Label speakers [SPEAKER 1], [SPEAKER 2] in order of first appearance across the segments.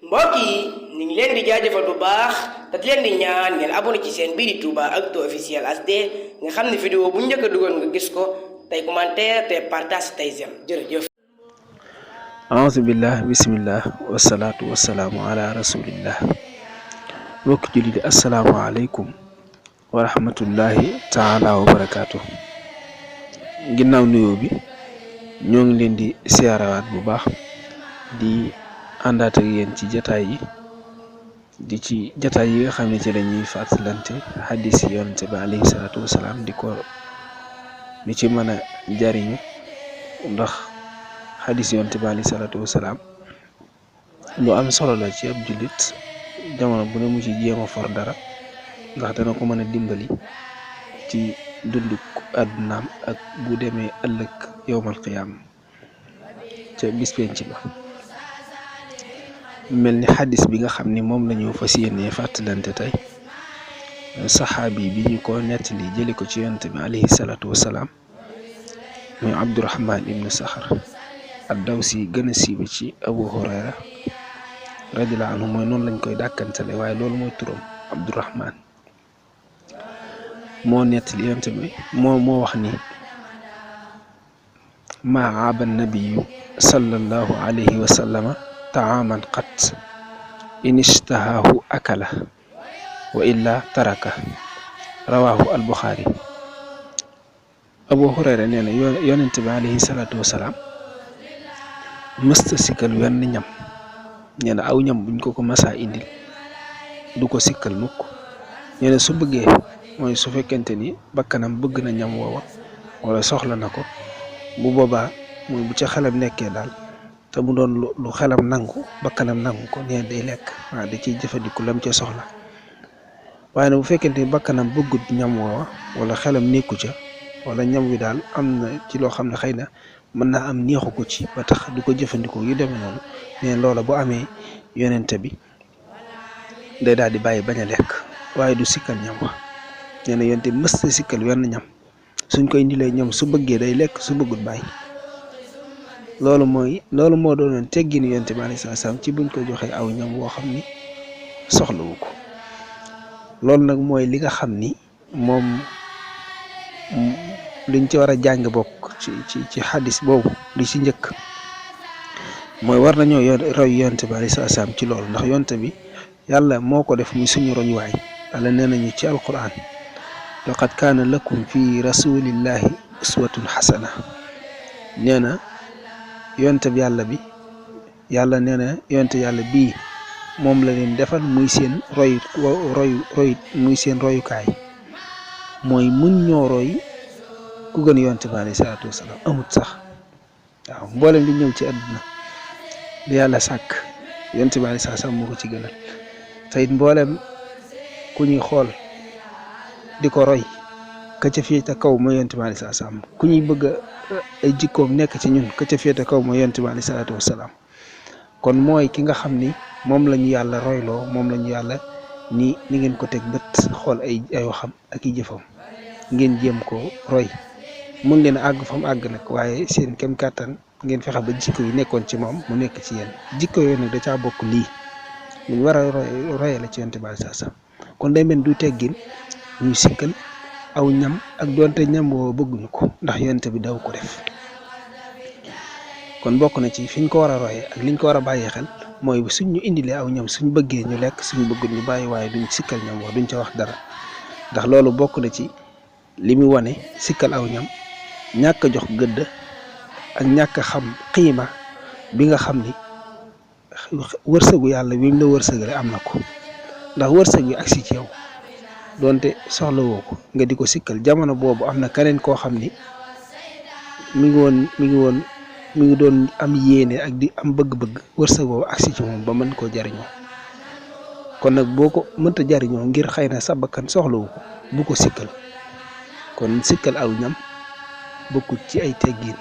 [SPEAKER 1] mbokk yi ñu ngi leen di jaajëfal bu baax te di leen di ñaan ngeen abonné ci seen bii di Touba Actu officiel HD nga xam ne vidéo bu njëkk a dugal nga gis ko tey commentaire te partage tey j'aime jërëjëf.
[SPEAKER 2] aouzu billah bismillah wasalaatu wasalaamu ala rasulillah. mbokk jullit assalaamu aleykum wa rahmatullahi taala wa barakaatu. ginnaaw nuyoo bi ñoo ngi leen di siyaarawaat bu baax di àndaat ak yéen ci jataay yi di ci jataay yi nga xam ne ci lañuy fàttalante xaddis yi yonente bi alayhi salaatu wasalaam di ci mën a jariñu ndax xaddis yonente bi alayhi salaatu wasalaam lu am solo la ci ab jullit jamono bu ne mu ci jéem a for dara ndax dana ko mën a dimbali ci dunduk àddunaam ak bu demee ëllëg yowmal qiyaam ca bis penc ba. mel ni xaddis bi nga xam ni moom la ñu fas yéenee fàttalante tey saxaabi bi ñu ko nettali jële ko ci yonent bi alayhi salaatu wasalaam muy Abdurahman ibnu Saxar ad-Dawsi gën a siiwe ci Abu Hurayra radiyallahu anhu mooy noonu lañ koy dàkkantale waaye loolu mooy turam Abdurahman moo nettali yonent bi moo wax ni maa aaba nabiyu sallallahu alayhi wa sallama taaman qat in ishtahaahu akala wa illa taraka rawaahu al-Buxaari. Abu Hurayra nee na yonent bi alayhi salaatu wasalaam mësta sikkal wenn ñam nee na aw ñam buñ ko masaa indil du ko sikkal mukk. nee na su bëggee mooy su fekkente ni bakkanam bëgg na ñam woowa wala soxla na ko bu boobaa mooy bu ca xelam nekkee daal te mu doon lu xelam nangu bakkanam nangu ko nee day lekk waaw da ciy jëfandiku lam ca soxla waaye nag bu fekkente ni bakkanam bëggut ñam woowa wala xelam nekku ca wala ñam wi daal am na ci loo xam ne xëy na mën naa am neexu ko ci ba tax du ko jëfandikoo yu demee noonu nee loola bu amee yonente bi day daal di bàyyi bañ a lekk waaye du sikkal ñam wa nee na yonente bi mësta sikkal wenn ñam suñ koy indilee ñam su bëggee day lekk su bëggut bàyyi. loolu moo doonoon tegginu yonent bi alayhi salaam ci buñ ko joxee aw ñam woo xam ni soxlawu ko. loolu nag mooy li nga xam ni moom liñ ci war a jàng bokk ci xadis boobu li ci njëkk mooy war nañoo roy yonent bi alayhi salaam ci loolu ndax yonent bi yàlla moo ko def muy suñu roñuwaay. yàlla nee nañu ci alquran laqad kaana lakum fi rasulillahi uswatun xasana. nee na yonte bi yàlla nee na yonte yàlla bii moom la leen defal muy seen roy muy seen royukaay mooy muñ ñoo roy ku gën yonte bi alayhi salaatu wasalaam amut sax waaw mboolem li ñëw ci àdduna li yàlla sàkk yonte bi alayhi salaatu wasalaam moo ko ci gënal te it mboolem ku ñuy xool di ko roy ka ca féete kaw mooy yonte bi alayhi salaatu wasalaam ku ñuy bëgg ay jikkoom nekk ci ñun ka ca féete kaw mooy yonent bi alayhi salaatu wasalaam kon mooy ki nga xam ni moom la ñu yàlla royloo moom la ñu yàlla ni ngeen ko teg bët xool ay waxam ak i jëfam ngeen jéem ko roy mun leen àgg fa mu àgg nag waaye seen kem kàttan ngeen fexe ba jikko yi nekkoon ci moom mu nekk ci yéen jikko yooyu nag da caa bokk lii ñu war a royale ci yonent bi alayhi salaatu wasalaam kon day mel du teggin ñuy sikkal aw ñam ak doonte ñam woo bëgguñu ko ndax yonent bi daw ko def. kon bokk na ci fiñ ko war a royee ak liñ ko war a bàyyee xel mooy suñ ñu indilee aw ñam suñ bëggee ñu lekk suñ bëggut ñu bàyyi waaye duñ sikkal ñam woo duñ ca wax dara ndax loolu bokk na ci li mu wane sikkal aw ñam ñàkk a jox gëdd ak ñàkk a xam xiima bi nga xam ni wërsëgu yàlla wi mu la wërsëgale am na ko ndax wërsëg wi agsi ci yow doonte soxla woo ko nga di ko sikkal jamono boobu am na keneen koo xam ni mi ngi doon am yéene ak di am bëgg-bëgg wërsëg boobu agsi ci moom ba mën koo jariñoo kon nag boo ko mënta jariñoo ngir xëy na sa bakkan soxlawu ko bu ko sikkal. kon sikkal aw ñam bokkut ci ay teggiin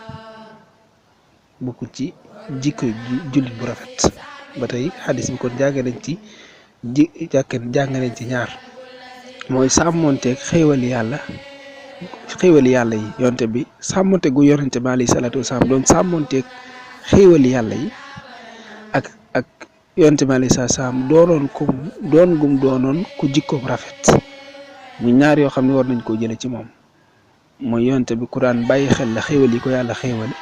[SPEAKER 2] bokkut ci jikko jullit bu rafet. ba tey xadis bi kon jàng nañ ci ñaar mooy sàmmonteeg xéewali yàlla yi yonte bi sàmmonte gu yonente bi alayhi salaatu wasalaam doon sàmmonteeg xéewali yàlla yi ak yonte bi alayhi salaam doonoon ko doon gum doonoon ku jikkoom rafet mu ñaar yoo xam ne war nañ koo jële ci moom mooy yonte bi ku daan bàyyi xel la xéewal yi ko yàlla xéewale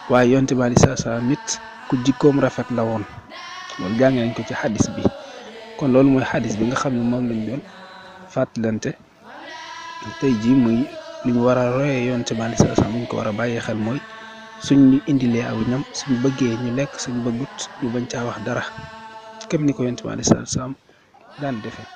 [SPEAKER 2] waaye yonte bi alayhi salaam it ku jikkoom rafet la woon loolu jànge nañ ko ci xadis bi kon loolu mooy xadis bi nga xam ne moom lañ doon fàttalante tey jii muy li ñu war a royee yonte bi alayhi salaam ñu ko war a bàyyi xel mooy suñ ñu indilee aw ñam suñ bëggee ñu lekk suñ bëggut ñu bañ caa wax dara kem ni ko yonte bi alayhi salaam daan defee